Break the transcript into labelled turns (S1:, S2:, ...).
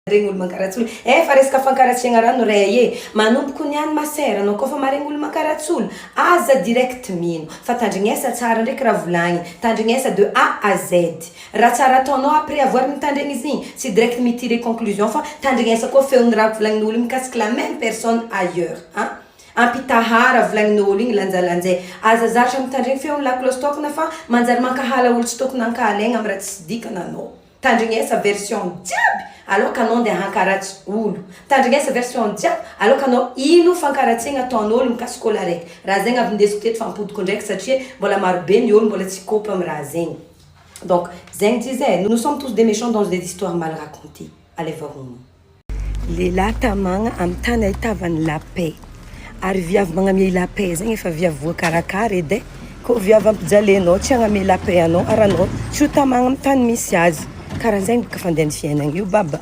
S1: Regny olo mankaratsy olo eh fa resaka fankaratsiagna rano re e manomboko niany ma sœur anao koa fa maregny olo mankaratsy olo aza direct mino fa tandrignesa tsara ndraiky raha volagniny tandrignesa de A à Z raha tsara ataonao après avoir mitandregny izy igny tsy direct mi tirer conclusion fa tandrignesa koa feon'ny raha volagnin'olo mikasiky la même personne ailleurs an ampitahara volagnin'olo igny lanjalanjay aza zatra mitandregny feon'ny lakolosy tokana fa manjary mankahala olo tsy tokony ankahalaigna amy raha tsisy dikany anao. Tandrignesa version jiaby aloka anao ndeha hankaratsy olo. Tandrignesa version jiaby aloka anao ino fankaratsiagna ataon'olo mikasika olo araiky. Raha zegny avy ndesiko teto fa ampodiko ndraiky satria mbola maro be ny olo mbola tsy kôpy amy raha zegny. Donc zegny ty izy e, nous sommes tous des méchants dans des histoires mal racontées. Alaivo hono. Lehilahy tamagna amy tany ahitavany la paix. Ary viavy magnamia la paix zegny efa viavy voakarakara edy e. Kô viavy ampijalenao tsy hagnamia la paix anao ary anao tsy ho tamagna amy tany misy azy. Karaha zegny bôka fandehan'ny fiainagna io baba.